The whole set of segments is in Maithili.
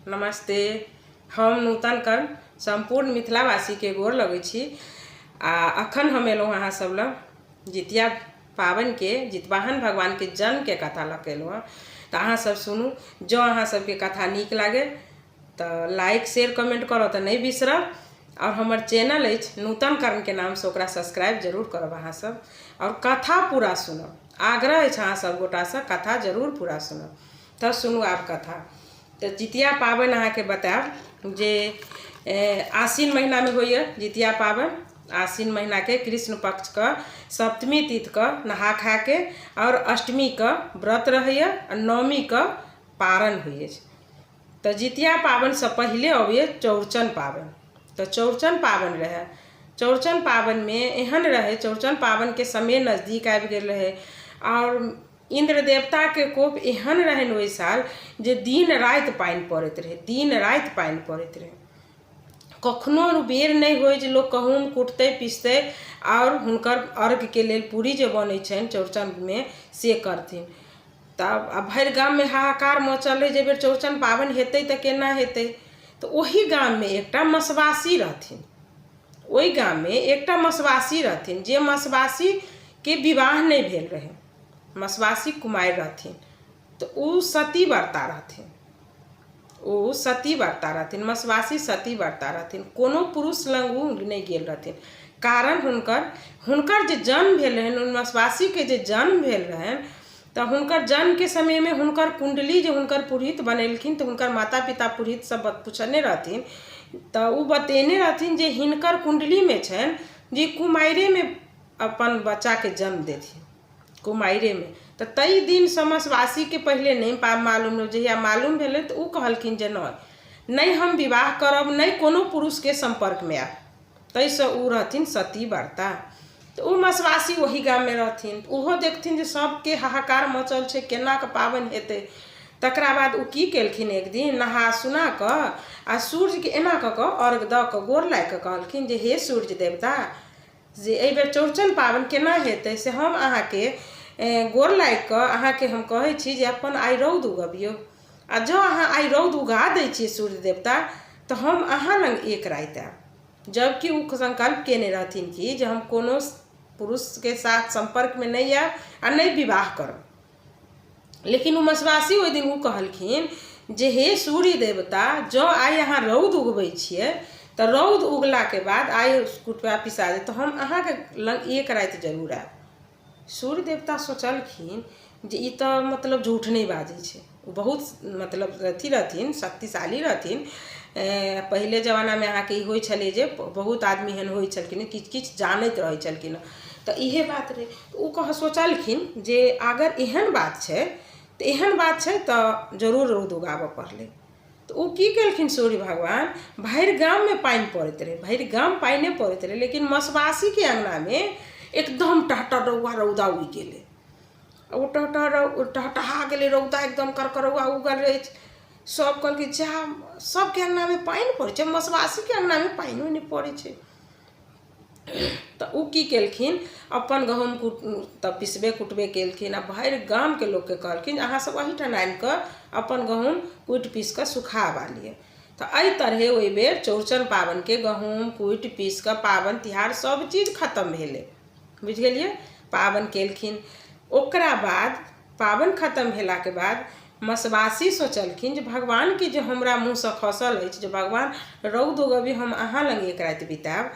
नमस्ते। हम नूतन कर्ण सम्पूर्ण मिथिलावासीके गोर लगै छी आ अखन हम एलहुँ अहाँ सब लग जितिया पाबनिके जितवाहन भगवानके जन्मके कथा लऽ के एलहुँ हँ। तऽ अहाँ सब सुनू, जँ अहाँ सबके कथा नीक लागे तऽ लाइक शेयर कमेंट करब तऽ नहि बिसरब आओर हमर चैनल अछि नूतन कर्णके नामसँ, ओकरा सब्सक्राइब जरूर करब अहाँ सब आओर कथा पूरा सुनब। आग्रह अछि अहाँ सब गोटासँ, कथा जरूर पूरा सुनब। तऽ सुनू आब कथा। तऽ जितिया पाबनि अहाँके बतायब जे आश्विन महिनामे होइए जितिया पाबनि। आश्विन महिनाके कृष्ण पक्षके सप्तमी तिथिके नहा खाके आओर अष्टमीके व्रत रहैए आ नवमीके पारण होइ अछि। तऽ जितिया पाबनिसँ पहिले अबैए चौरचन पाबनि। तऽ चौरचन पाबनि रहै, चौरचन पाबनिमे एहन रहै, चौरचन पाबनिके समय नजदीक आबि गेल रहै आओर इन्द्र देवताके कोप एहन रहनि ओहि साल जे दिन राति पानि पड़ैत रहै, दिन राति पानि पड़ैत रहै। कखनो बेर नहि होइ जे लोक गहूँम कुटतै पिसतै आओर हुनकर अर्घके लेल पूरी जे बनै छनि चौरचनमे से करथिन। तब आ भरि गाममे हाहाकार मचल रहै जे एहिबेर चौरचन पाबनि हेतै तऽ केना हेतै। तऽ ओही गाममे एकटा मसवासी रहथिन, ओहि गाममे एकटा मसवासी रहथिन जे मसवासीके विवाह नहि भेल रहै। मसवासी कुमारि रहथिन तऽ ओ सतीव्रता रहथिन, ओ सतीव्रता रहथिन, मसवासी सतीव्रता रहथिन। कोनो पुरुष लग ओ नहि गेल रहथिन, कारण हुनकर हुनकर जे जन्म भेल रहनि, ओहि मसवासीके जे जन्म भेल रहनि, तऽ हुनकर जन्मके समयमे हुनकर कुण्डली जे हुनकर पुरोहित बनेलखिन तऽ हुनकर माता पिता पुरोहित सब पुछने रहथिन तऽ ओ बतेने रहथिन जे हिनकर कुण्डलीमे छनि जे कुमारिएमे अपन बच्चाके जन्म देथिन, कुमारिएमे। तऽ ताहि दिनसँ मसवासीके पहिले नहि मालूम रहै, जहिया मालूम भेलै तऽ ओ कहलखिन जे नहि नहि हम विवाह करब, नहि कोनो पुरुषके सम्पर्कमे आयब। ताहिसँ ओ रहथिन सतीव्रता। तऽ ओ मसवासी ओही गाममे रहथिन। ओहो देखथिन जे सभके हाहाकार मचल छै, केना कऽ पाबनि हेतै। तकरा बाद ओ की केलखिन, एक दिन नहा सुना कऽ आ सूर्यके एना कऽ कऽ अर्घ दऽ कऽ गोर लागि कऽ कहलखिन जे हे सूर्य देवता, जे एहिबेर चौरचन पाबनि केना हेतै से हम अहाँके गोर लागि कऽ अहाँके हम कहै छी जे अपन आइ रौद उगबियौ, आ जँ अहाँ आइ रौद उगा दै छियै सूर्य देवता तऽ हम अहाँ लग एक राति आयब। जबकि ओ संकल्प केने रहथिन कि जे हम कोनो पुरुषके साथ सम्पर्कमे नहि आयब आ नहि विवाह करब। लेकिन ओ मसवासी ओहि दिन ओ कहलखिन जे हे सूर्य देवता, जँ आइ अहाँ रौद उगबै छियै तऽ रौद उगलाके बाद आइ कुटुआ पिसा जायत तऽ हम अहाँके लग एक राति जरूर आयब। सूर्य देवता सोचलखिन जे ई तऽ मतलब झूठ नहि बाजै छै, ओ बहुत मतलब अथी रहथिन, शक्तिशाली रहथिन। पहिले जमानामे अहाँके ई होइ छलै जे बहुत आदमी एहन होइ छलखिन, किछु किछु जानैत रहै छलखिन, तऽ इहे बात रहै। ओ कह सोचलखिन जे अगर एहन बात छै तऽ एहन बात छै तऽ जरूर रौद उगाबऽ पड़लै। तऽ ओ की केलखिन सूर्य भगवान, भरि गाममे पानि पड़ैत रहै, भरि गाम पानिए पड़ैत रहै, लेकिन मसवासीके अङ्गनामे एकदम टहटहौआ रौदा उगि गेलै। ओ टहटह टहटहा गेलै रौदा, एकदम करकरौआ उगल रहै। सब कहलकै जा, सबके अङ्गनामे पानि पड़ै छै, मसवासीके अङ्गनामे पानिओ नहि पड़ै छै। तऽ ओ की केलखिन, अपन गहूँम तऽ पिसबे कुटबे केलखिन आ भरि गामके लोकके कहलखिन अहाँ सब एहिठाम आनिकऽ अपन गहूँम कुटि पीस कऽ सुखाबा लिअ। तऽ एहि तरहे ओहि बेर चौरचन पाबनिके गहूँम कुटि पीस कऽ पाबनि तिहार सब चीज खतम भेलै। बुझि गेलियै? पाबनि केलखिन। ओकरा बाद पाबनि खतम भेलाके बाद मसवासी सोचलखिन जे भगवानके जे हमरा मुँहसँ खसल अछि जे भगवान रौद उगबी हम अहाँ लग एक राति बितायब,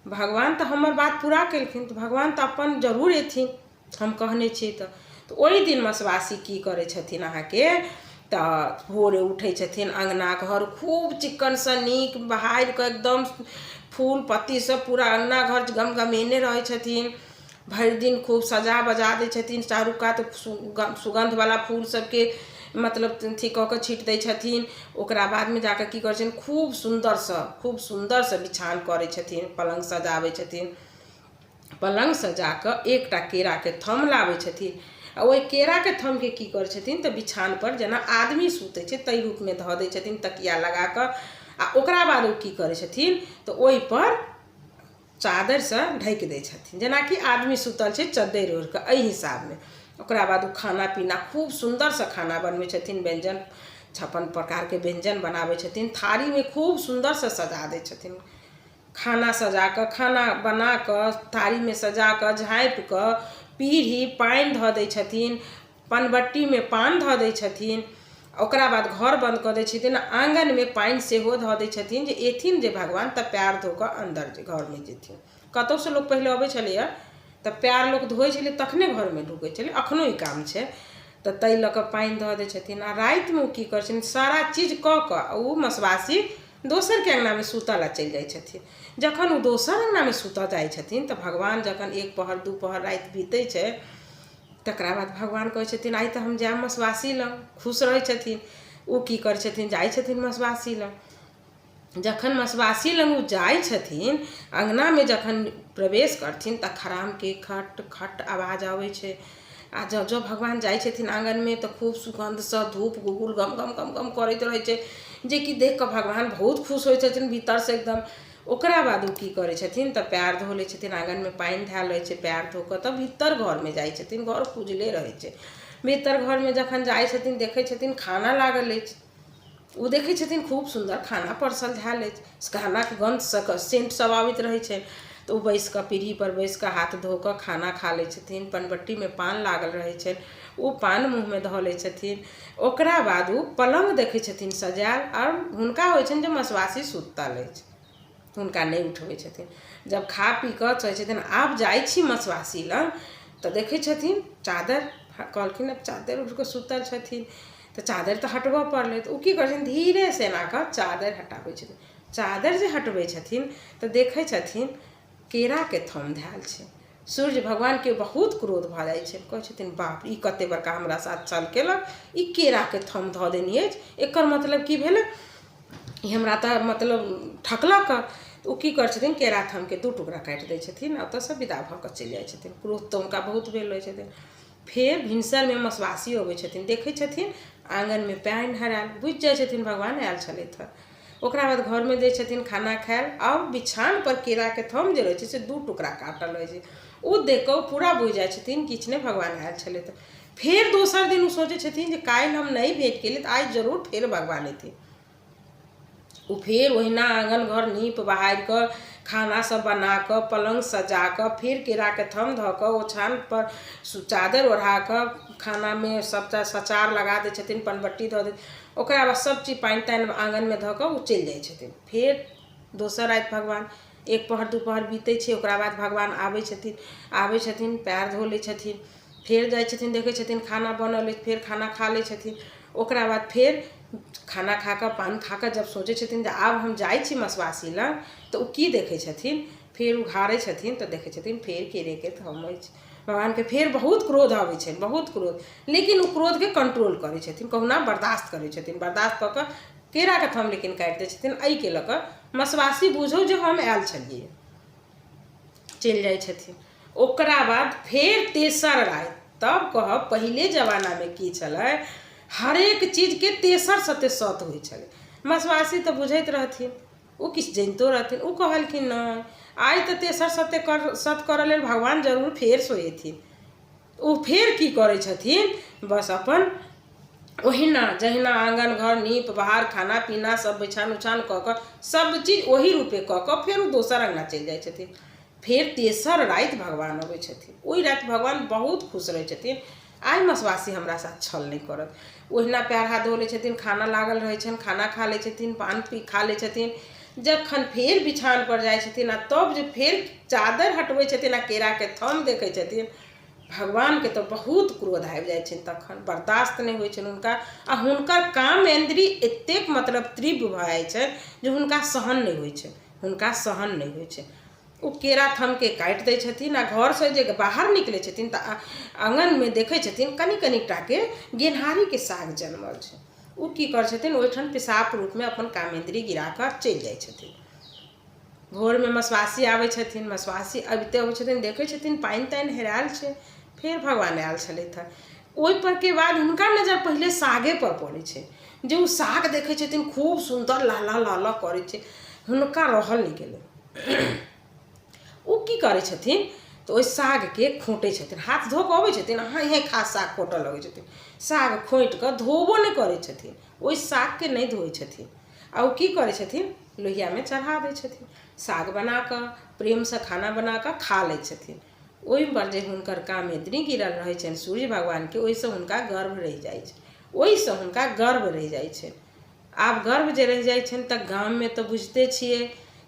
भगवान तऽ हमर बात पूरा केलखिन तऽ भगवान तऽ अपन जरूर एथिन, हम कहने छियै। तऽ ओहि दिन मसवासी की करै छथिन अहाँके, तऽ भोरे उठै छथिन, अङ्गना घर खूब चिक्कनसँ नीक बहारि कऽ एकदम फूल पत्तीसँ पूरा अङ्गना घर गमगमेने रहै छथिन। भरि दिन खूब सजा बजा दै छथिन, चारू कात सुगन्धवला फूल सबके मतलब अथी कऽ कऽ छीटि दै छथिन। ओकरा बादमे जाकऽ की करै छथिन, खूब सुन्दरसँ खूब सुन्दरसँ बिछान करै छथिन, पलङ्ग सजाबै छथिन। पलङ्ग सजा कऽ एकटा केराके थम लाबै छथिन आ ओहि केराके थमके की करै छथिन तऽ बिछानपर जेना आदमी सुतै छै ताहि रूपमे धऽ दै छथिन तकिया लगा कऽ। आ ओकरा बाद ओ की करै छथिन तऽ ओहिपर चादरिसँ ढकि दै छथिन, जेनाकि आदमी सुतल छै चद्दरि ओढ़ि कऽ, एहि हिसाबमे। ओकरा बाद ओ खाना पीना खूब सुन्दरसँ खाना बनबै छथिन, व्यञ्जन 56 प्रकारके व्यञ्जन बनाबै छथिन, थारीमे खूब सुन्दरसँ सजा दै छथिन। खाना सजा कऽ, खाना बना कऽ, थारीमे सजा कऽ, झाँपि कऽ, पीढ़ी पानि धऽ दै छथिन, पनबट्टीमे पान धऽ दै छथिन। ओकरा बाद घर बन्द कऽ दै छथिन, आङ्गनमे पानि सेहो धऽ दै छथिन जे एथिन जे भगवान तऽ पएर धो कऽ अन्दर घरमे जेथिन। कतहुसँ लोक पहिले अबै छलैए तऽ पएर लोक धोइ छलै तखने घरमे ढुकै छलै, एखनो ई काम छै। तऽ ताहि लऽ कऽ पानि धऽ दै छथिन। आ रातिमे ओ की करै छथिन, सारा चीज कऽ कऽ ओ मसवासी दोसरके अङ्गनामे सुतऽ लए चलि जाइ छथिन। जखन ओ दोसर अङ्गनामे सुतऽ जाइ छथिन तऽ भगवान जखन एक पहर दू पहर राति बीतै छै तकरा बाद भगवान कहै छथिन आइ तऽ हम जायब मसवासी लग, खुश रहै छथिन। ओ की करै छथिन, जाइ छथिन मसवासी लग। जखन मसवासी लग ओ जाइ छथिन, अङ्गनामे जखन प्रवेश करथिन तऽ खरामके खट खट आवाज अबै छै। आ जँ जँ भगवान जाइ छथिन आङ्गनमे तऽ खूब सुगन्धसँ धूप गुगुल गम गम गम गम करैत रहै छै, जेकि देख कऽ भगवान बहुत खुश होइ छथिन भीतरसँ एकदम। ओकरा बाद ओ की करै छथिन तऽ पएर धो लै छथिन, आङ्गनमे पानि धएल रहै छै, पएर धो कऽ तब भीतर घरमे जाइ छथिन। घर खुजले रहै छै। भीतर घरमे जखन जाइ छथिन देखै छथिन खाना लागल अछि। ओ देखै छथिन खूब सुन्दर खाना परसल धएल अछि, खानाके गन्धसँ सेन्ट सब आबैत रहै छै। तऽ ओ बैसि कऽ पीढ़ीपर बैसि कऽ हाथ धो कऽ खाना खा लै छथिन। पनबट्टीमे पान लागल रहै छनि, ओ पान मुँहमे धऽ लै छथिन। ओकरा बाद ओ पलङ्ग देखै छथिन सजायल, आओर हुनका होइ छनि जे मसवासी सुतल अछि, हुनका नहि उठबै छथिन। जब खा पी कऽ कहै छथिन आब जाइ छी मसवासी लग, तऽ देखै छथिन चादरि, कहलखिन आब चादरि ओढ़ि कऽ सुतल छथिन तऽ चादरि तऽ हटबऽ पड़लै। तऽ ओ की करै छथिन, धीरेसँ एना कऽ चादरि हटाबै छथिन। चादरि जे हटबै छथिन तऽ देखै छथिन केराके थम धएल छै। सूर्य भगवानके बहुत क्रोध भऽ जाइ छनि, कहै छथिन बाप ई कतेक बड़का हमरा साथ छल केलक, ई केराके थम धऽ देने अछि, एकर मतलब की भेलै, ई हमरा तऽ मतलब ठकलक। तऽ ओ की करै छथिन, केरा थमके दू टुकड़ा काटि दै छथिन आ ओतऽसँ विदा भऽ कऽ चलि जाइ छथिन। क्रोध तऽ हुनका बहुत भेल रहै छथिन। फेर भिनसरमे मसवासी अबै छथिन, देखै छथिन आङ्गनमे पानि हरायल, बुझि जाइ छथिन भगवान आयल छलथि हँ। ओकरा बाद घरमे दै छथिन खाना खायल, आओर बिछानपर केराके थम जे रहै छै से दू टुकड़ा काटल रहै छै। ओ देख कऽ ओ पूरा बुझि जाइ छथिन किछु नहि भगवान आयल छलथि। फेर दोसर दिन ओ सोचै छथिन जे काल्हि हम नहि भेँट केलियै तऽ आइ जरूर फेर भगवान अयथिन। ओ फेर ओहिना आङ्गन घर नीप बहारि कऽ, खाना सब बना कऽ, पलङ्ग सजा कऽ, फेर केराके थम धऽ कऽ, ओछानपर चादरि ओढ़ा कऽ, खानामे सबटा सचार लगा दै छथिन, पनबट्टी धऽ दै, ओकरा बाद सब चीज पानि तानि आङ्गनमे धऽ कऽ ओ चलि जाइ छथिन। फेर दोसर राति भगवान एक पहर दू पहर बीतै छै, ओकरा बाद भगवान आबै छथिन, आबै छथिन पएर धो लै छथिन, फेर जाइ छथिन देखै छथिन खाना बनल अछि, फेर खाना खा लै छथिन। ओकरा बाद फेर खाना खा कऽ पान खा कऽ जब सोचै छथिन जे आब हम जाइ छी मसवासी लग, तऽ ओ की देखै छथिन, फेर उघारै छथिन तऽ देखै छथिन फेर केरेके थम अछि। भगवानके फेर बहुत क्रोध अबै छनि, बहुत क्रोध, लेकिन ओ क्रोधके कंट्रोल करै छथिन, कहुना बर्दाश्त करै छथिन। बर्दाश्त कऽ कऽ केराके थम लेकिन काटि दै छथिन। एहिके लऽ कऽ मसवासी बुझू जे हम आयल छलियै, चलि जाइ छथिन। ओकरा बाद फेर तेसर राति, तब कहब पहिले जमानामे की छलै, हरेक चीजके तेसर सते सत होइ छलै। मसवासी तऽ बुझैत रहथिन, ओ किछु जनितो रहथिन। ओ कहलखिन नहि आइ तऽ तेसर सत्य कर सत करऽ लेल भगवान जरूर फेरसँ एथिन। ओ फेर की करै छथिन, बस अपन ओहिना जहिना आङ्गन घर नीप बहार खाना पीना सब बिछान उछान कऽ कऽ सब चीज ओही रूपे कऽ कऽ फेर ओ दोसर अङ्गना चलि जाइ छथिन। फेर तेसर राति भगवान अबै छथिन। ओहि राति भगवान बहुत खुश रहै छथिन, आइ मसवासी हमरा साथ छल नहि करत। ओहिना पएर हाथ धो लै छथिन, खाना लागल रहै छनि, खाना खा लै छथिन, पान पी खा लै छथिन। जखन फेर बिछानपर जाइ छथिन आ तब जे फेर चादरि हटबै छथिन आ केराके थम देखै छथिन, भगवानके तऽ बहुत क्रोध आबि जाइ छनि, तखन बर्दाश्त नहि होइ छनि हुनका। आ हुनकर काम इन्द्रिय एतेक मतलब तीव्र भऽ जाइ छनि जे हुनका सहन नहि होइ छनि, हुनका सहन नहि होइ छनि। ओ केरा थमके काटि दै छथिन आ घरसँ जे बाहर निकलै छथिन तऽ आङ्गनमे देखै छथिन कनि कनि टाके गेनहारीके साग जनमल छै। ओ की करै छथिन, ओहिठाम पेशाब रूपमे अपन कामेन्द्री गिरा कऽ चलि जाइ छथिन। भोरमे मसवासी आबै छथिन, मसवासी अबिते अबै छथिन देखै छथिन पानि तानि हेरायल छै, फेर भगवान आयल छलथि हँ। ओहि परके बाद हुनका नजर पहिले सागे पर पड़ै छै, जे ओ साग देखै छथिन खूब सुन्दर लहलह लहलह करै छै, हुनका रहल नहि गेलै। ओ की करै छथिन, तऽ ओहि सागके खोँटै छथिन। हाथ धो कऽ अबै छथिन, हाँइ हाँइ खा साग खोँटऽ लगै छथिन। साग खोँटि कऽ धोबो नहि करै छथिन, ओहि सागके नहि धोइ छथिन आ ओ की करै छथिन, लोहियामे चढ़ा दै छथिन। साग बना कऽ प्रेमसँ खाना बना कऽ खा लै छथिन। ओहिपर जे हुनकर कामेद्री गिरल रहै छनि सूर्य भगवानके, ओहिसँ हुनका गर्भ रहि जाइ छै, ओहिसँ हुनका गर्भ रहि जाइ छनि। आब गर्भ जे रहि जाइ छनि तऽ गाममे तऽ बुझिते छियै,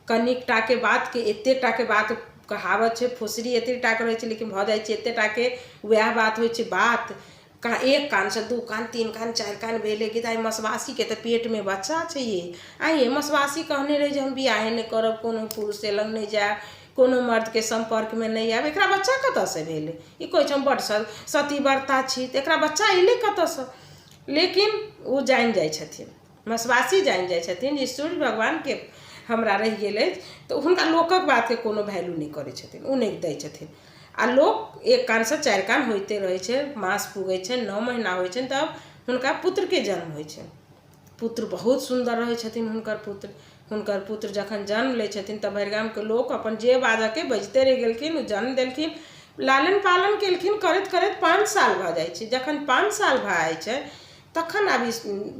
कनिक टाके बातके एते टाके बात कहावत छै, फुसरी एते टाके रहै छै, लेकिन भऽ जाइ छै एते टाके। वएह बात होइ छै, बात एक कानसँ 2 कान 3 कान 4 कान भेलै कि दाइ मसवासीके तऽ पेटमे बच्चा छै। ये आँय ये मसवासी कहने रहै जे हम बियाहे नहि करब, कोनो पुरुषे लग नहि जायब, कोनो मर्दके सम्पर्कमे नहि आयब, एकरा बच्चा कतऽसँ भेलै? ई कहै छै हम बड्ड सतीव्रता छी, तऽ एकरा बच्चा एलै कतऽसँ? लेकिन ओ जानि जाइ छथिन, मसवासी जानि जाइ छथिन जे सूर्य भगवानके हमरा रहि गेल अछि, तऽ हुनका लोकक बातके कोनो वैल्यू नहि करै छथिन, ओ नहि दै छथिन। आ लोक 1 कानसँ 4 कान होइते रहै छै। मास पुगै छनि, 9 महीना होइ छनि, तब हुनका पुत्रके जन्म होइ छनि। पुत्र बहुत सुन्दर रहै छथिन हुनकर पुत्र। हुनकर पुत्र जखन जन्म लै छथिन तऽ भरि गामके लोक अपन जे बाजऽके बजिते रहि गेलखिन। ओ जन्म देलखिन, लालन पालन केलखिन, करैत करैत 5 साल भऽ जाइ छै। जखन 5 साल भऽ जाइ छै तखन आब ई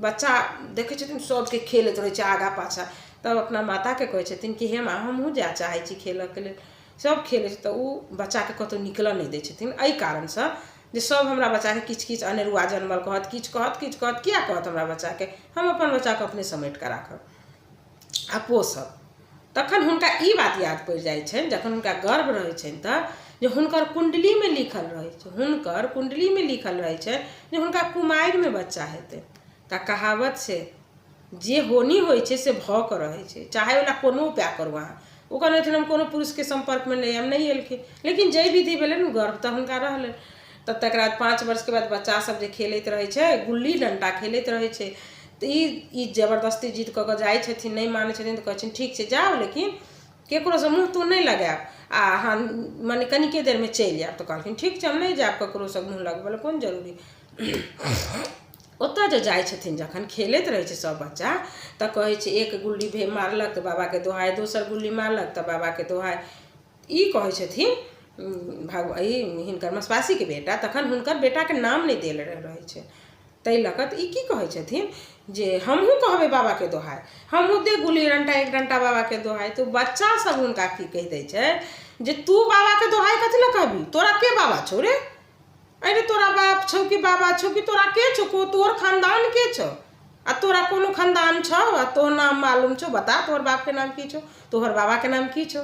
बच्चा देखै छथिन सबके खेलैत रहै छै आगाँ पाछाँ, तब अपना माताके कहै छथिन कि हे माँ, हमहूँ जाय चाहै छी खेलऽके लेल, सब खेलै छै। तऽ ओ बच्चाके कतहु निकलऽ नहि दै छथिन, एहि कारणसँ जे सब हमरा बच्चाके किछु किछु अनेरुआ जनमल कहत, किछु कहत, किछु कहत, किया कहत हमरा बच्चाके, हम अपन बच्चाके अपने समेट कऽ राखब आ पोसब। तखन हुनका ई बात याद पड़ि जाइ छनि, जखन हुनका गर्व रहै छनि तऽ जे हुनकर कुण्डलीमे लिखल रहै छै, हुनकर कुण्डलीमे लिखल रहै छै जे हुनका कुमारिमे बच्चा हेतै। तऽ कहावत छै जे होनी होइ छै से भऽ कऽ रहै छै, चाहे ओला कोनो उपाय करू अहाँ। ओ कहने रहथिन हम कोनो पुरुषके सम्पर्कमे नहि आयब, नहि एलखिन, लेकिन जाहि विधि भेलनि गर्भ तऽ हुनका रहलनि। तऽ तकरा बाद 5 वर्षके बाद बच्चा सब जे खेलैत रहै छै, गुल्ली डण्टा खेलैत रहै छै, तऽ ई जबरदस्ती जिद कऽ कऽ जाइ छथिन, नहि मानै छथिन तऽ कहै छथिन ठीक छै जाउ, लेकिन ककरोसँ मुँह तूँह नहि लगायब आ अहाँ मने कनिके देरमे चलि जायब। तऽ कहलखिन ठीक छै, हम नहि जायब ककरोसँ मुँह लगबै लए, कोन जरूरी। ओतऽ जे जाइ छथिन, जखन खेलैत रहै छै सब बच्चा तऽ कहै छै एक गुल्ली भे मारलक तऽ बाबाके दोहाइ, दोसर गुल्ली मारलक तऽ बाबाके दोहाइ। ई कहै छथिन ई हिनकर मसवासीके बेटा, तखन हुनकर बेटाके नाम नहि देल रहै छै ताहि लऽ कऽ। तऽ ई की कहै छथिन जे हमहूँ कहबै बाबाके दोहाइ, हमहूँ दे गुल्ली डण्टा 1 डण्टा बाबाके दोहाइ। तऽ बच्चा सब हुनका की कहि दै छै जे तू बाबाके दोहाइ कथी लए कहबी, तोरा के बाबा छौ रे, अरे तोरा बाप छौ कि बाबा छौ कि तोरा के छौ, को तोर खानदान के छौ, आ तोरा कोनो खानदान छौ, आ तोहर नाम मालूम छौ, बता तोहर बापके नाम की छौ, तोहर बाबाके नाम की छौ।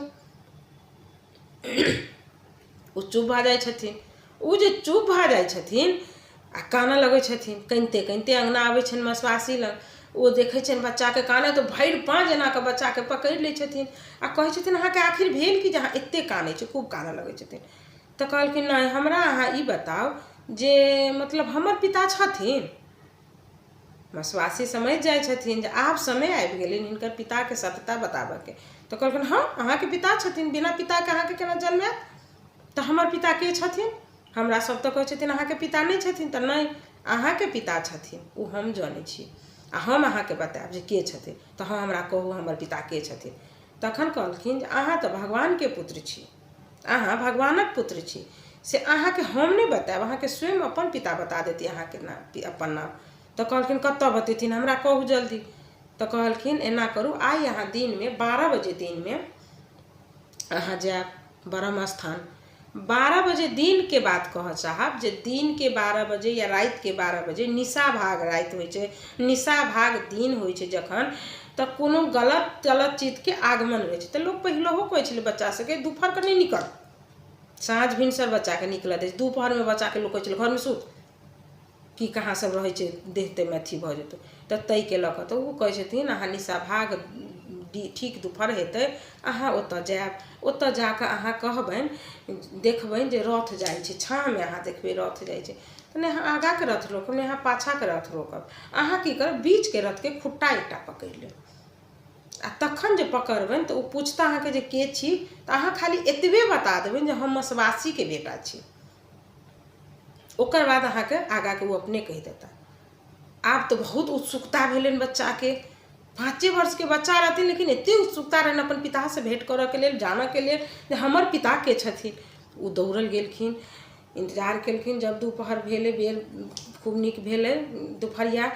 ओ चुप भऽ जाइ छथिन। ओ जे चुप भऽ जाइ छथिन आ कानऽ लगै छथिन, कनिते कनिते अङ्गना आबै छनि मसवासी लग। ओ देखै छनि बच्चाके कानैत तऽ भरि पाँज एना कऽ बच्चाके पकड़ि लै छथिन आ कहै छथिन अहाँके आखिर भेल की जे अहाँ एतेक कानै छी, खूब कानऽ लगै छथिन। तऽ कहलखिन नहि, हमरा अहाँ ई बताउ जे मतलब हमर पिता छथिन। मसवासी समझि जाइ छथिन जे आब समय आबि गेलनि हिनकर पिताके सत्यता बताबऽके। तऽ कहलखिन हँ अहाँके पिता छथिन, बिना पिताके अहाँके केना जन्म हैत, तऽ हमर पिता के छथिन? हमरा सब तऽ कहै छथिन अहाँके पिता नहि छथिन। तऽ नहि, अहाँके पिता छथिन, ओ हम जनै छी आ हम अहाँके बतायब जे के छथिन। तऽ हँ हमरा कहू हमर पिता के छथिन। तखन कहलखिन जे अहाँ तऽ भगवानके पुत्र छी, अहाँ भगवानक पुत्र छी, से अहाँके हम नहि बतायब, अहाँके स्वयं अपन पिता बता देती अहाँके नाम, अपन नाम। तऽ कहलखिन कतऽ बतेथिन, हमरा कहू जल्दी। तऽ कहलखिन एना करू, आइ अहाँ दिनमे 12 बजे दिनमे अहाँ जायब ब्रह्म स्थान। 12 बजे दिनके बात कहऽ चाहब जे दिनके 12 बजे या रातिके 12 बजे, निशा भाग राति होइ छै, निशा भाग दिन होइ छै जखन, तऽ कोनो गलत तलत चीजके आगमन होइ छै। तऽ लोक पहिलहो कहै छलै बच्चा सबके दुपहरके नहि निकल, साँझ भिनसर बच्चाके निकलऽ दै छै, दुपहरमे बच्चाके लोक कहै छलै घरमे सुत, की कहाँ सब रहै छै देह तेहमे अथी भऽ जेतौ। तऽ ताहिके लऽ कऽ तऽ ओ कहै छथिन अहाँ निशा भाग ठीक दुपहर हेतै अहाँ ओतऽ जायब, ओतऽ जाकऽ अहाँ कहबनि, देखबनि जे रथ जाइ छै, छाँहमे अहाँ देखबै रथ जाइ छै, तऽ नहि अहाँ आगाँके रथ रोकब, नहि अहाँ पाछाँके रथ रोकब, अहाँ की करब बीचके रथके खुट्टा एकटा पकड़ि लेब आ तखन जे पकड़बनि तऽ ओ पूछता अहाँके जे के छी, तऽ अहाँ खाली एतबे बता देबनि जे हम मसवासीके बेटा छी। ओकर बाद अहाँके आगाँके ओ अपने कहि देता। आब तऽ बहुत उत्सुकता भेलनि बच्चाके, 5 वर्षके बच्चा रहथिन लेकिन एतेक उत्सुकता रहनि अपन पितासँ भेँट करऽके लेल, जानऽके लेल जे हमर पिता के छथिन। ओ दौड़ल गेलखिन, इन्तजार केलखिन। जब दुपहर भेलै, बेर खूब नीक भेलै दुपहरिया,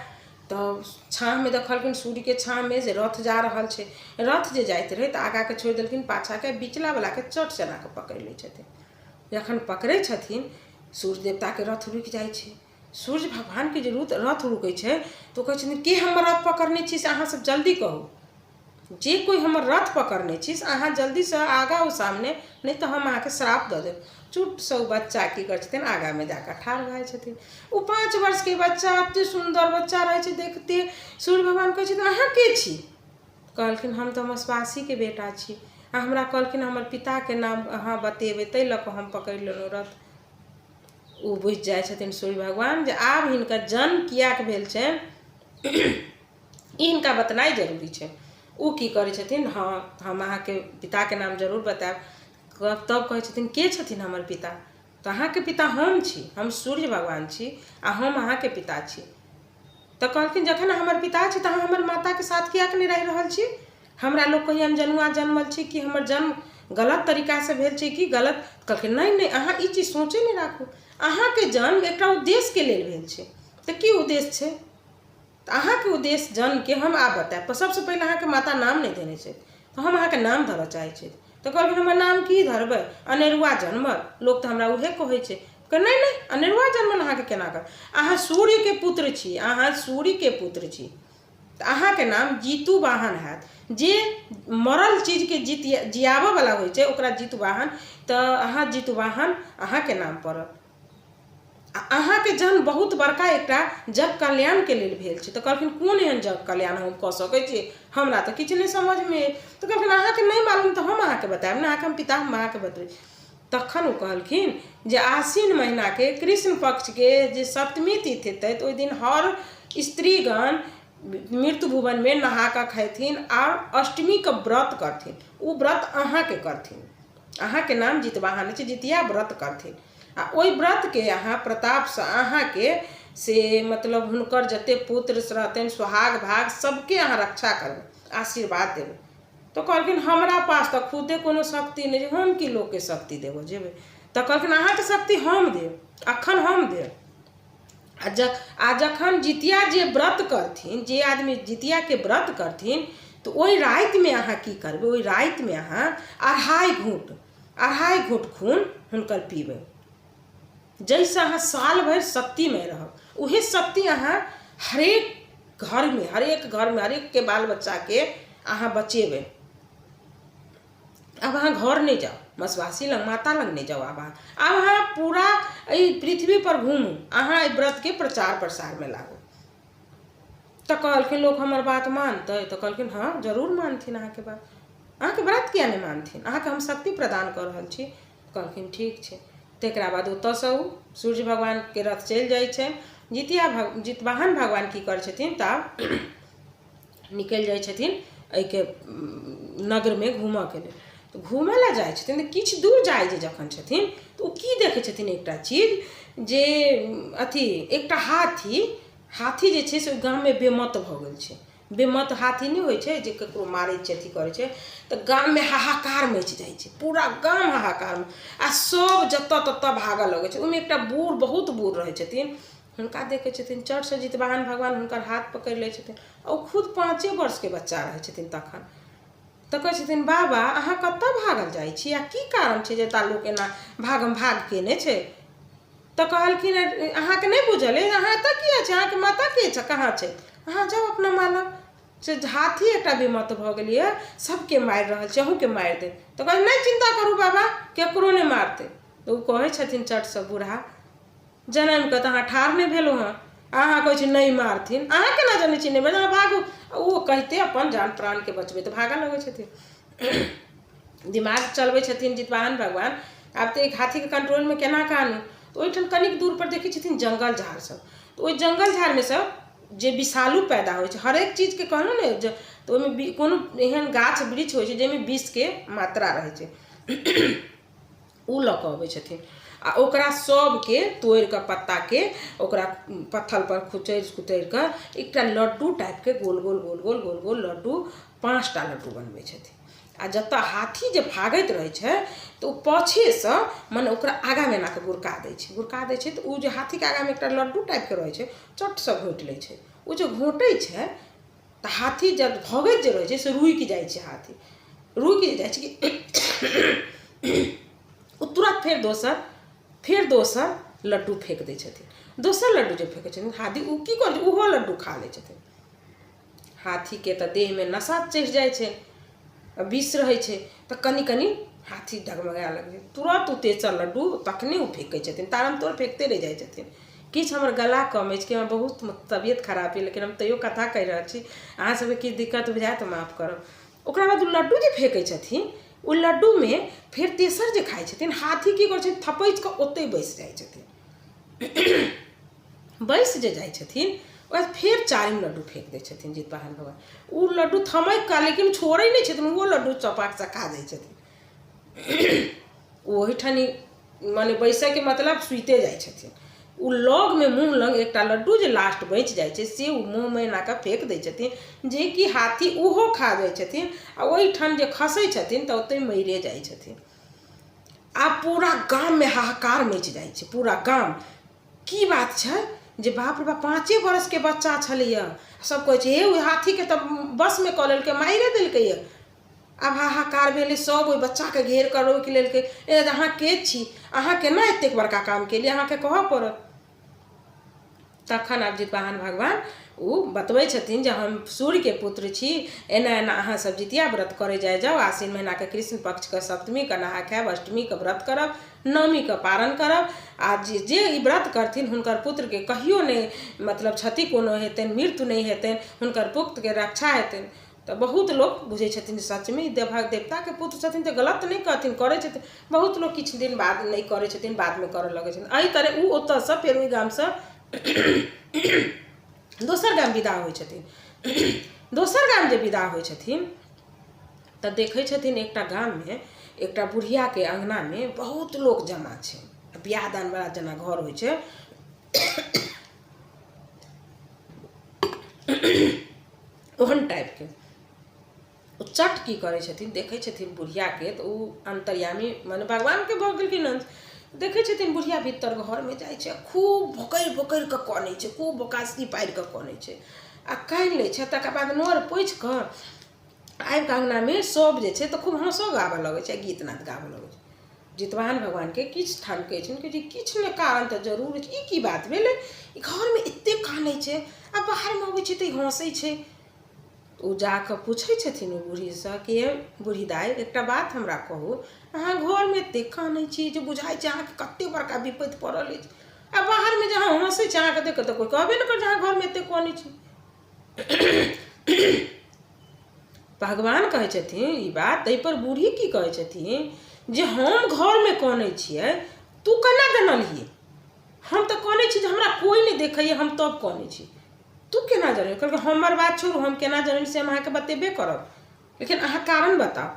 तऽ छाँहमे देखलखिन सूर्यके छाँहमे जे रथ जा रहल छै। रथ जे जाइत रहै तऽ आगाँके छोड़ि देलखिन, पाछाँके बिचलावलाके चट से एनाकऽ पकड़ि लै छथिन। जखन पकड़ै छथिन, सूर्य देवताके रथ रुकि जाइ छै। सूर्य भगवानके जे रथ रुकै छै तऽ ओ कहै छथिन, के हमर रथ पकड़ने छी से अहाँ सब जल्दी कहू। जे कोइ हमर रथ पकड़ने छी से अहाँ जल्दीसँ आगाँ आउ सामने, नहि तऽ हम अहाँके श्राप दऽ देब। चुटसँ ओ बच्चा की करै छथिन, आगाँमे जाकऽ ठाढ़ भऽ जाइ छथिन। ओ 5 वर्षके बच्चा, एते सुन्दर बच्चा रहै छै, देखते सूर्य भगवान कहै छथिन, अहाँ के छी? कहलखिन, हम तऽ मसवासीके बेटा छी, आ हमरा कहलखिन हमर पिताके नाम अहाँ बतेबै, ताहि लऽ कऽ हम पकड़ि लेलहुँ रथ। ओ बुझि जाइ छथिन सूर्य भगवान जे आब हिनकर जन्म किएक भेल छनि, ई हिनका बतेनाइ जरूरी छै। ओ की करै छथिन, हँ हम अहाँके पिताके नाम जरूर बतायब। तब कहै छथिन, के छथिन हमर पिता? तऽ अहाँके पिता हम छी, हम सूर्य भगवान छी आ हम अहाँके पिता छी। तऽ कहलखिन, जखन अहाँ हमर पिता छी तऽ अहाँ हमर माताके साथ किएक नहि रहि रहल छी? हमरा लोक कहैए हम जनुआ जन्मल छी, कि हमर जन्म गलत तरीकासँ भेल छै? की गलत? कहलखिन, नहि नहि, अहाँ ई चीज सोचै नहि राखू, अहाँके जन्म एकटा उद्देश्यके लेल भेल छै। तऽ की उद्देश्य छै? तऽ अहाँके उद्देश्य जन्मके हम आब बतायब, पर सबसँ पहिले अहाँके माता नाम नहि देने छथि, तऽ हम अहाँके नाम धरऽ चाहै छी। तऽ कहलखिन, हमर नाम की धरबै? अनेरुआ जन्मल लोक तऽ हमरा उहे कहै छै। नहि नहि, अनेरुआ जन्मल अहाँके केना कह? अहाँ सूर्यके पुत्र छी, अहाँ सूर्यके पुत्र छी, तऽ अहाँके नाम जीतू वाहन हैत। जे मरल चीजके जीत जियाबऽवला होइ छै ओकरा जीतू वाहन, तऽ अहाँ जीतू वाहन अहाँके नाम पड़ल, आ अहाँके जन्म बहुत बड़का एकटा जग कल्याणके लेल भेल छै। तऽ कहलखिन, कोन एहन जग कल्याण हम कऽ सकै छी? हमरा तऽ किछु नहि समझमे। तऽ कहलखिन, अहाँके नहि मालूम तऽ हम अहाँके बतायब ने, अहाँके हम पिता, हम अहाँके बतबै। तखन ओ कहलखिन जे आश्विन महीनाके कृष्ण पक्षके जे सप्तमी तिथि हेतै, तऽ ओहि दिन हर स्त्रीगण मृत्यु भुवनमे नहा कऽ खयथिन आओर अष्टमीके व्रत करथिन। ओ व्रत अहाँके करथिन, अहाँके नाम जितवाहन छै, जितिया व्रत करथिन, आ ओहि व्रतके अहाँ प्रतापसँ अहाँके से मतलब हुनकर जतेक पुत्र रहतनि, सोहाग भाग सबके अहाँ रक्षा करबै, आशीर्वाद देबै। तऽ कहलखिन, हमरा पास तऽ खुदे कोनो शक्ति नहि छै, हम की लोकके शक्ति देबऽ जेबै? तऽ कहलखिन, अहाँके शक्ति हम देब, अखन हम देब। आ जखन जितिया जे व्रत करथिन, जे आदमी जितियाके व्रत करथिन, तऽ ओहि रातिमे अहाँ की करबै? ओहि रातिमे अहाँ अढ़ाइ घूँट खून हुनकर पीबै, जाहिसँ अहाँ साल भरि शक्तिमय रहब। उहे शक्ति अहाँ हरेक घरमे, हरेक घरमे, हरेकके बाल बच्चाके अहाँ बचेबै। आब अहाँ घर नहि जाउ, मसवासी लग, माता लग नहि जाउ, आब अहाँ पूरा एहि पृथ्वी पर घूमू, अहाँ एहि व्रतके प्रचार प्रसारमे लागू। तऽ कहलखिन, लोक हमर बात मानतै? तऽ कहलखिन, हँ जरूर मानथिन अहाँके बात, अहाँके व्रत किया नहि मानथिन? अहाँके हम शक्ति प्रदान कऽ रहल छी। कहलखिन, ठीक छै। तकरा बाद ओतऽसँ ओ सूर्य भगवानके रथ चलि जाइ छै। जितिया भग जितवाहन भगवान की करै छथिन, तऽ निकलि जाइ छथिन एहिके नगरमे घूमऽके लेल। तऽ घूमऽ लए जाइ छथिन तऽ किछु दूर जाइ जे जखन छथिन, तऽ ओ की देखै छथिन एकटा चीज जे अथी एकटा हाथी, हाथी जे छै से ओहि गाममे बेमत भऽ गेल छै। बेमत हाथी नहि होइ छै जे ककरो मारै छै, अथी करै छै? तऽ गाममे हाहाकार मचि जाइ छै, पूरा गाम हाहाकारमे, आ सब जतऽ ततऽ भागऽ लगै छै। ओहिमे एकटा बूढ़, बहुत बूढ़ रहै छथिन, हुनका देखै छथिन, चटसँ जितवाहन भगवान हुनकर हाथ पकड़ि लै छथिन, आ ओ खुद 5 वर्षके बच्चा रहै छथिन तखन। तऽ कहै छथिन, बाबा, अहाँ कतऽ भागल जाइ छी, आ की कारण छै जे एतऽ लोक एना भागम भाग केने छै? तऽ कहलखिन, अहाँके नहि बुझल अइ? अहाँ एतऽ किया छै? अहाँके माता के छै? कहाँ छै? अहाँ जाउ अपना माँ लग, से हाथी एकटा बेमत भऽ गेल यऽ, सबके मारि रहल छै, अहूँके मारि देत। तऽ कहै, नहि चिन्ता करू बाबा, केकरो नहि मारतै। तऽ ओ कहै छथिन चटसँ, बूढ़ा जनमि कऽ तऽ अहाँ ठाढ़ नहि भेलहुँ हँ, अहाँ कहै छी नहि मारथिन, अहाँ केना जनै छी नहि? अहाँ भागू। ओ कहिते अपन जान प्राणके बचबैत भागऽ लगै छथिन। दिमाग चलबै छथिन जितवाहन भगवान, आब तऽ एक हाथीके कंट्रोलमे केना कऽ आनू? तऽ ओहिठाम कनिक दूर पर देखै छथिन जंगल झाड़ सब, तऽ ओहि जंगल झाड़मे सब जे विषालु पैदा होइ छै, हरेक चीजके कहलहुँ ने जे, तऽ ओहिमे कोनो एहन गाछ वृक्ष होइ छै जाहिमे विषके मात्रा रहै छै, ओ लऽ कऽ अबै छथिन, आ ओकरा सबके तोड़ि कऽ पत्ताके ओकरा पत्थल पर कुचरि कुतरि कऽ एकटा लड्डू टाइपके गोल गोल गोल गोल गोल गोल लड्डू, पाँचटा लड्डू बनबै छथिन। आ जतऽ हाथी जे भागैत रहै छै तऽ ओ पाछेसँ मने ओकरा आगाँमे एना कऽ गुड़का दै छै। गुड़का दै छै तऽ ओ जे हाथीके आगाँमे एकटा लड्डू टाइपके रहै छै, चटसँ घोँटि लै छै। ओ जे घोँटै छै तऽ हाथी जब भगैत जे रहै छै से रुकि जाइ छै। हाथी रुकि जाइ छै कि ओ तुरन्त फेर दोसर लड्डू फेक दै छथिन। दोसर लड्डू जे फेकै छथिन, हाथी ओ की करै छै, ओहो लड्डू खा लै छथिन। हाथीके तऽ देहमे नशा चढ़ि जाइ छै, विष रहै छै, तऽ कनि कनि हाथी डगमगाए लगै छै। तुरन्त ओ तेसर लड्डू तखने ओ फेकै छथिन, तारम तोड़ फेकते रहि जाइ छथिन। किछु हमर गला कम अछि कि हमर बहुत तबियत खराब यऽ, लेकिन हम तैयो कथा कहि रहल छी। अहाँ सबके किछु दिक्कत बुझाए तऽ माफ करब। ओकरा बाद ओ लड्डू जे फेकै छथिन, ओ लड्डूमे फेर तेसर जे खाइ छथिन, हाथी की करै छथिन, थपैच कऽ ओतहि बैसि जाइ छथिन। बैसि जे जाइ छथिन, ओकरा बाद फेर चारिम लड्डू फेक दै छथिन जितवाहन भगवान। ओ लड्डू थमकि कऽ लेकिन छोड़ै नहि छथिन, ओहो लड्डू चपाकसँ खा जाइ छथिन। ओहिठाम मने बैसैके मतलब सुइते जाइ छथिन। ओ लगमे मुँह लग एकटा लड्डू जे लास्ट बचि जाइ छै से ओ मुँहमे एना कऽ फेक दै छथिन, जेकि हाथी ओहो खा जाइ छथिन आ ओहिठाम जे खसै छथिन तऽ ओतहि मरिए जाइ छथिन। आब पूरा गाममे हाहाकार मचि जाइ छै। पूरा गाम की बात छै जे बाप रे बाप, 5 बरसके बच्चा छलैए। सब कहै छै हे ओहि हाथीके तऽ बसमे कऽ लेलकै, मारिए देलकैए। आब हाहाकार भेलै, सब ओहि बच्चाके घेर कऽ रोकि लेलकै। ए अहाँ के छी, अहाँ केना एतेक बड़का काम केलियै, अहाँके कहऽ पड़त। तखन आब जितवाहन भगवान ओ बतबै छथिन जे हम सूर्यके पुत्र छी, एना एना अहाँ सब जितिया व्रत करै जाइ जाउ। आश्विन महीनाके कृष्ण पक्षके सप्तमीके नहा खायब, अष्टमीके व्रत करब, नवमीके पारण करब। आ जे जे ई व्रत करथिन हुनकर पुत्रके कहियो नहि मतलब क्षति कोनो हेतनि, मृत्यु नहि हेतनि, हुनकर पुत्रके रक्षा हेतनि। तऽ बहुत लोक बुझै छथिन सचमे ई देवताके पुत्र छथिन तऽ गलत नहि कहथिन, करै छथिन। बहुत लोक किछु दिन बाद नहि करै छथिन, बादमे करऽ लगै छथिन। एहि तरहे ओ ओतऽसँ फेर ओहि गामसँ दोसर गाम विदा होइ छथिन। दोसर गाम जे विदा होइ छथिन तऽ देखै छथिन एकटा गाममे एकटा बुढ़ियाके अङ्गनामे बहुत लोक जमा छै। बियाह दानवला जेना घर होइ छै ओहन टाइपके। ओ चट की करै छथिन, देखै छथिन बुढ़ियाके तऽ ओ अन्तर्यामी मने भगवानके भऽ गेलखिन हन। देखै छथिन बुढ़िया भीतर घरमे जाइ छै, खूब भोकरि भोकरि कऽ कनै छै, खूब भोकासी पारि कऽ कनै छै आ कानि लै छै। तकर बाद नोर पोछि कऽ आबि कऽ अङ्गनामे सब जे छै तऽ खूब हँसो गाबऽ लगै छै, गीत नाद गाबऽ लगै छै। जितवाहन भगवानके किछु ठनकै छनि कि किछु ने कारण तऽ जरूर छै, ई की बात भेलै, ई घरमे एतेक कानै छै आ बाहरमे अबै छै तऽ ई हँसै छै। ओ जाकऽ पूछै छथिन ओ बूढ़ीसँ कि हे बूढ़ी दाइ, एकटा बात हमरा कहू, अहाँ घरमे एतेक कानै छी जे बुझाइ छै अहाँके कतेक बड़का विपत्ति पड़ल अछि, आ बाहरमे जे अहाँ हँसै छी अहाँके देख कऽ तऽ कोइ कहबे नहि करत जे अहाँ घरमे एतेक कानै छी। भगवान कहै छथिन ई बात। ताहिपर बूढ़ी की कहै छथिन जे हम घरमे कनै छियै, तू केना जनलही? हम तऽ कनै छी जे हमरा कोइ नहि देखैए, हम तब कनै छी, तू केना जनलही? कहलकै हमर बात छोड़ू, हम केना जनली से हम अहाँके बतेबे करब, लेकिन अहाँ कारण बताउ।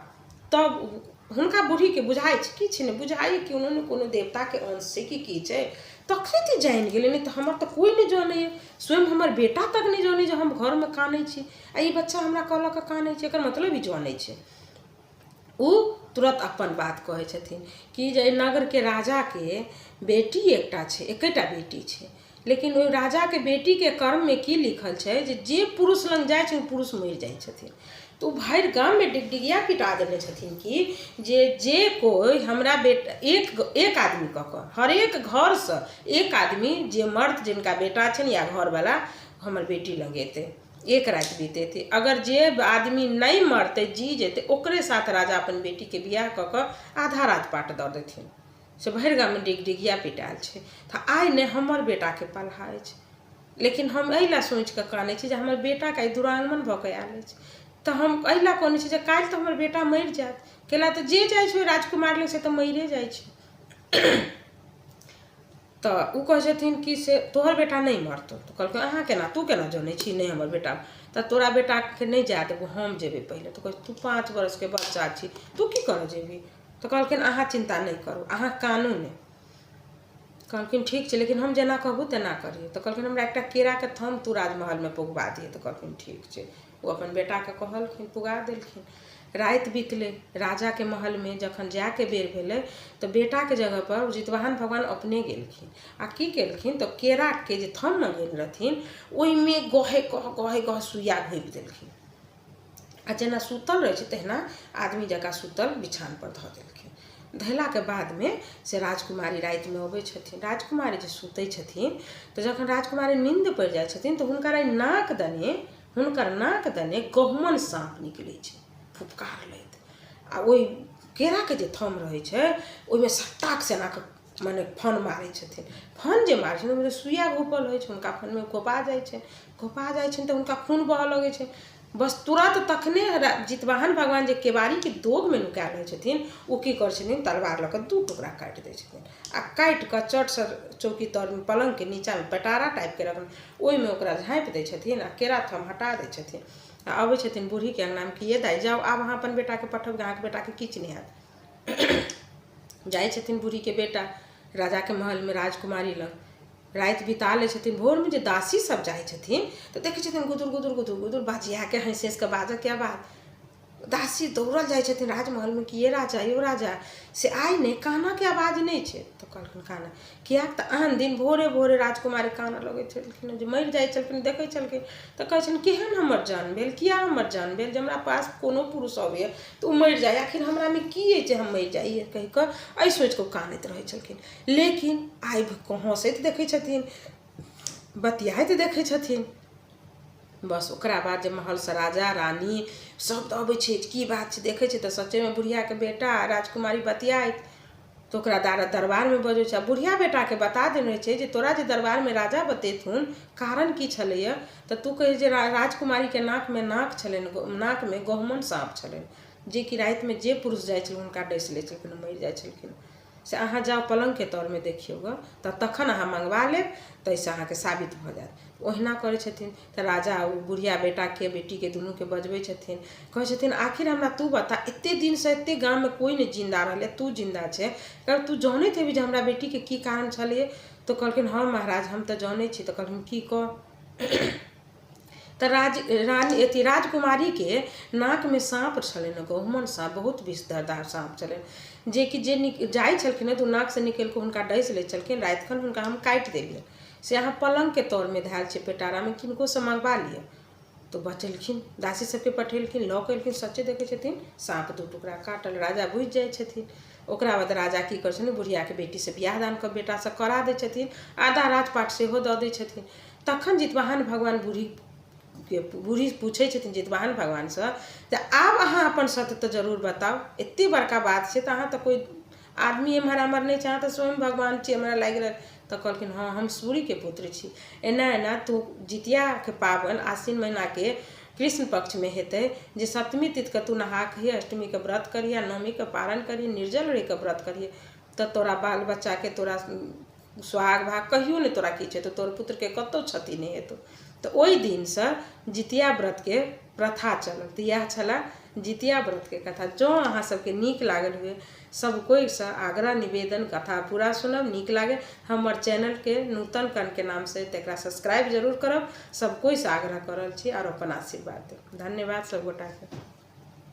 तब हुनका बूढ़ीके बुझाइ छै किछु नहि बुझाइ, कोनो ने कोनो देवताके अंश छै कि की छै, तखने तऽ जानि गेलै, नहि तऽ हमर तऽ कोइ नहि जनैए, स्वयं हमर बेटा तक नहि जनै जे हम घरमे कानै छी, आ ई बच्चा हमरा कहलक कानै छै, एकर मतलब ई जनै छै। ओ तुरन्त अपन बात कहै छथिन कि जे एहि नगरके राजाके बेटी एकटा छै, एकेटा बेटी छै, लेकिन ओहि राजाके बेटीके कर्ममे की लिखल छै जे जे पुरुष लग जाइ छै ओ पुरुष मरि जाइ छथिन। तऽ ओ भरि गाममे डिगडिगिया पिटा देने छथिन कि जे जे कोइ हमरा बेटा एक एक आदमी कऽ कऽ हरेक घरसँ एक आदमी जे मर्द जिनका बेटा छनि या घरवला हमर बेटी लग एतै, एक राति बितेतै, अगर जे आदमी नहि मरतै जी जेतै ओकरे साथ राजा अपन बेटीके बियाह कऽ कऽ आधा राजपाट दऽ देथिन। से भरि गाममे डिगडिगिया पिटायल छै। तऽ आइ नहि हमर बेटाके पलहा अछि, लेकिन हम एहि लए सोचि कऽ कानै छी जे हमर बेटाके आइ दुरागमन भऽ कऽ आयल अछि, तऽ हम एहि लए कानै छी जे काल्हि तऽ हमर बेटा मरि जायत, कैला तऽ जे जाइ छै ओहि राजकुमार लग से तऽ मरिए जाइ छै। तऽ ओ कहै छथिन कि से तोहर बेटा नहि मरतौ। तऽ कहलकै अहाँ केना, तू केना जनै छी नहि हमर बेटा? तऽ तोरा बेटाके नहि जाय देबौ, हम जेबै पहिले। तऽ कहै तू 5 बरसके बच्चा छी, तू की करऽ जेबही? तऽ कहलखिन अहाँ चिन्ता नहि करू, अहाँ कानू नहि। कहलखिन ठीक छै, लेकिन हम जेना कहबौ तेना करिहे। तऽ कहलखिन हमरा एकटा केराके थम तू राजमहलमे पुगबा दिहे। तऽ कहलखिन ठीक छै। ओ अपन बेटाके कहलखिन, पुगा देलखिन। राति बितलै, राजाके महलमे जखन जायके बेर भेलै तऽ बेटाके जगहपर जितवाहन भगवान अपने गेलखिन आ की केलखिन तऽ केराके जे थम मङ्गेने रहथिन ओहिमे गहे गह गहे गह सुइया घोपि देलखिन आ जेना सुतल रहै छै तहिना आदमी जकाँ सुतल बिछानपर धऽ देलखिन। धयलाके बादमे से राजकुमारी रातिमे अबै छथिन। राजकुमारी जे सुतै छथिन तऽ जखन राजकुमारी नीन्द पड़ि जाइ छथिन तऽ हुनकर एहि नाक दने हुनकर नाक दने गहुमन साँप निकलै छै फुफकार लैत आ ओहि केराके जे थम रहै छै ओहिमे सट्टाक से एना कऽ मने फन मारै छथिन। फन जे मारै छथिन ओहिमे सुइया घोपल रहै छै, हुनका फनमे घोपा जाइ छै। घोपा जाइ छनि तऽ हुनका खून बहऽ लगै छै। बस तुरन्त तखने जितवाहन भगवान जे केबाड़ीके दोगमे नुकायल रहै छथिन ओ की करै छथिन, तलवार लऽ कऽ दू टुकड़ा काटि दै छथिन आ काटि कऽ चटसँ चौकी तरमे पलङ्गके नीचाँमे पेटारा टाइपके रखने ओहिमे ओकरा झाँपि दै छथिन आ केरा थम हटा दै छथिन आ अबै छथिन बूढ़ीके अङ्गनामे कि ये दाइ जाउ आब अहाँ अपन बेटाके पठबियौ, अहाँके बेटाके किछु नहि हैत। जाइ छथिन बूढ़ीके बेटा राजाके महलमे राजकुमारी लग, राति बिता लै छथिन। भोरमे जे दासी सब जाइ छथिन तऽ देखै छथिन गुदुर गुदुर गुदुर गुदुर बजियाके हँसि हँसिके बाजऽके आवाज। दासी दौड़ल जाइ छथिन राजमहलमे कि ये राजा यौ राजा, से आइ ने कानऽके आवाज नहि छै। तऽ कहलखिन कानऽ किएक तऽ आन दिन भोरे भोरे राजकुमारी कानऽ लगै छलखिन, जे मरि जाइ छलखिन देखै छलखिन तऽ कहै छलखिन केहन हमर जन्म भेल, किया हमर जन्म भेल जे हमरा पास कोनो पुरुष अबैए तऽ ओ मरि जाइए, आखिर हमरामे की अछि जे हम मरि जाइए कहि कऽ एहि सोचिकऽ ओ कानैत रहै छलखिन। लेकिन आबि कऽ हँसैत देखै छथिन, बतियाइत देखै छथिन। बस ओकरा बाद जे महलसँ राजा रानी सब तऽ अबै छै, की बात छै देखै छै तऽ सच्चेमे बुढ़ियाके बेटा आ राजकुमारी बतियाइत। तऽ ओकरा दरबारमे बजबै छै आ बुढ़िया बेटाके बता देने रहै छै जे तोरा जे दरबारमे राजा बतेथुन कारण की छलैए तऽ तू कही जे राजकुमारीके नाकमे नाक छलनि, नाकमे गहुमन साँप छलनि जेकि रातिमे जे पुरुष जाइ छलै हुनका डसि लै छलखिन, मरि जाइ छलखिन। से अहाँ जाउ पलङ्गके तरमे देखियौ गऽ तऽ तखन अहाँ मङ्गबा लेब ताहिसँ अहाँके साबित भऽ जायत। ओहिना करै छथिन तऽ राजा ओ बुढ़िया बेटाके बेटीके दुनूके बजबै छथिन, कहै छथिन आखिर हमरा तू बता एते दिनसँ एते गाममे कोइ नहि जिन्दा रहलै, तू जिन्दा छै, तू जनैत हेबही जे हमरा बेटीके की कारण छलैए। तऽ कहलखिन हँ महाराज हम तऽ जनै छी। तऽ कहलखिन की कह। तऽ राज रानी अथी राजकुमारीके नाकमे साँप छलनि, गहुमन साँप, बहुत विषधरदार साँप छलनि जेकि जे जाइ छलखिन तऽ ओ नाकसँ निकलि कऽ हुनका डसि लै छलखिन। राति खन हुनका हम काटि देलियनि से अहाँ पलङ्गके तरमे धयल छै पेटारामे, किनकोसँ मङ्गबा लिअ। तऽ बचेलखिन, दासी सबके पठेलखिन, लऽ कऽ एलखिन, सच्चे देखै छथिन साँप दू टुकड़ा काटल। राजा बुझि जाइ छथिन। ओकरा बाद राजा की करै छथिन, बुढ़ियाके बेटीसँ बियाह दान कऽ बेटासँ करा दै छथिन, आधा राजपाट सेहो दऽ दै छथिन। तखन जितवाहन भगवान बूढ़ीके बूढ़ी पूछै छथिन जितवाहन भगवानसँ जे आब अहाँ अपन सत्य तऽ जरूर बताउ, एते बड़का बात छै तऽ अहाँ तऽ कोइ आदमी एम्हर आम्हर नहि छै, अहाँ तऽ स्वयं भगवान छी हमरा लागि रहल। तऽ कहलखिन हँ हम सूर्यके पुत्र छी, एना एना तू जितियाके पाबनि आश्विन महीनाके कृष्ण पक्षमे हेतै जे सप्तमी तिथिके तू नहा खइहे, अष्टमीके व्रत करिहे, नवमीके पारण करिहे, निर्जल रहिके व्रत करिहे तऽ तोरा बाल बच्चाके तोरा सुहाग भाग कहियो नहि तोरा किछु हेतौ, तोहर पुत्रके कतहु क्षति नहि हेतौ। तऽ ओहि दिनसँ जितिया व्रतके प्रथा चलल। तऽ इएह छलए जितिया व्रतके कथा। जँ अहाँ सबके नीक लागल हुए सब कोइसँ आग्रह निवेदन कथा पूरा सुनब, नीक लागे हमर चैनलके नूतन कणके नामसँ तकरा सब्सक्राइब जरूर करब, सब कोइसँ आग्रह कऽ रहल छी आओर अपन आशीर्वाद देब। धन्यवाद सब गोटाके।